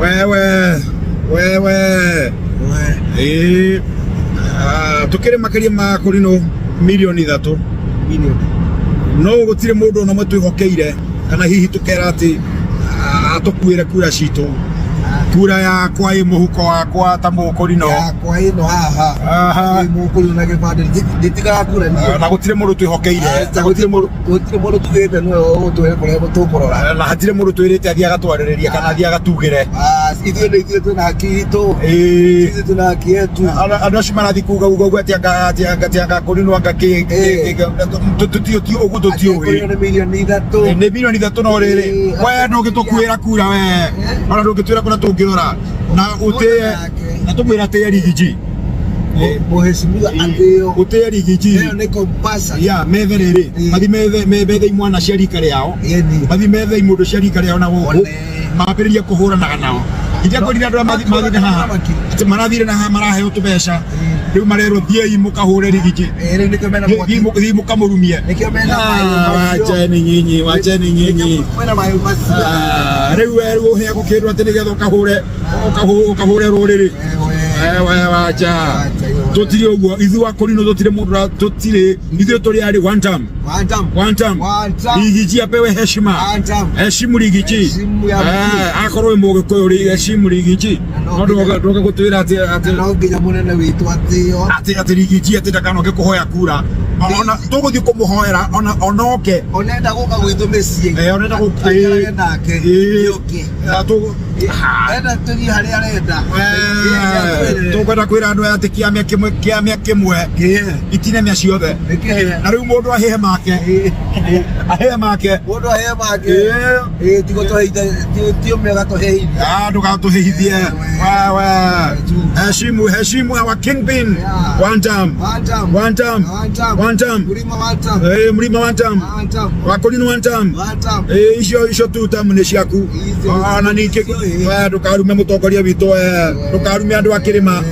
Wewe wewe. Ĩĩ. Ah, tũkĩrĩ makĩria ma kũrinũ mirioni 3. Milioni. No gũtirĩ mũndũ ona ũmwe twĩhokeire kana hihi tũkera atĩ atũkuĩre kura citũ. Kura yakwa ĩ mũhuko wakwa ta mũkũrinũ. Yakwa ĩno haha. Aha. Ĩ mũkũrinũ na gĩbandĩ nditigaga kura niĩ. Na gũtirĩ mũndũ twĩhokeire, na gũtirĩ mũndũ. Gũtirĩ mũndũ tugĩte nĩwe ũgũtwĩre kũrĩa tũkũrora. Na hatirĩ mũndũ twĩrĩte athiĩ agatwarĩrĩria kana athiĩ agatugĩre. Ah, ithuĩ nĩ ithuĩ twĩna haki itũ. Ĩĩ. Ithuĩ twĩna haki yetu. Andũ acio marathiĩ kuga uga uga atĩ anga atĩ anga atĩ anga kũrinwo anga kĩ tũtiũ ũguo tũtiũĩ. Kũrinũ nĩ mirioni 3. Nĩ mirioni 3, no rĩrĩ, we ndũngĩtũkuĩra kura we, ona ndũngĩtwĩra kũrĩa tũngĩrora na ũtĩe na tũmwĩra atĩe Riggy G. Mheshimiwa atĩo. Ũtĩe Riggy G. Ĩyo nĩ compulsory. Ya methe rĩrĩ, mathi methe methe imwana cia rika rĩao, mathi methe imũndũ cia rika rĩao na gũkũ One. mambĩrĩrie kũhũranaga nao. Itiakwĩrire andũ arĩa mathire haha atĩ marathire na haha maraheo tũbeca, rĩu marerwo thiĩi mũkahũre Riggy G. Ĩ, rĩu nĩkĩo mena mwaki. Thiĩ mũkamũrumie. Nĩkĩo mena Ah, maĩ macio. wacheni nyinyi, wacheni nyinyi. Nĩkĩo mena maĩ macio. Ah, rĩu we rĩu ũheagwo kĩndũ atĩ nĩgetha ũkahũre rũrĩrĩ. Ewe wacha, tũtirĩ ũguo ithuĩ akũrinũ, tũtirĩ mũndũ tũtirĩ ithuĩ tũrĩ arĩ one time. One time. One time. One time. Riggy G apewe heshima. One time. Heshimu Riggy G. Heshimu ya Eh, akorwo wĩ mũgĩkũyũ rĩ, heshimu Riggy G. No ndũke gũtwĩra atĩ atĩ No nginya mũnene witũ atĩo. atĩ Riggy G atĩ ndakanoke kũhoya kura, ona tũgũthiĩ kũmũhoera ona onoke. Onenda gũka gwitũ mĩciĩ. Eh, onenda gũka- Tũikarage nake. Ĩĩ. Yũke. Ah, Enda tũthiĩ harĩa arenda. Eh, tũkwenda kwĩra andũ aya atĩ kĩamĩa kĩmwe, kĩamĩa kĩmwe itinemia ciothe. Nĩkĩhĩe. Na rĩu mũndũ ahĩhe make, ahĩhe make. Mũndũ ahĩe make. Ĩĩ. Ĩĩ, tigo tũheithe, ti ũmwe agatũheithia. Ah, ndũgatũhĩhithie wewe. Heshimu, heshimu our kingpin. One time. One time. One time. One time. One time. Mlima one time. Eh, mlima one time. One time. Wakorino one time. One time. Eh, icio two time nĩ ciaku. Icio- Ona ningĩ icio, ĩĩ. we ndũkarume mũtongoria witũ, we ndũkarume andũ a kĩrĩma.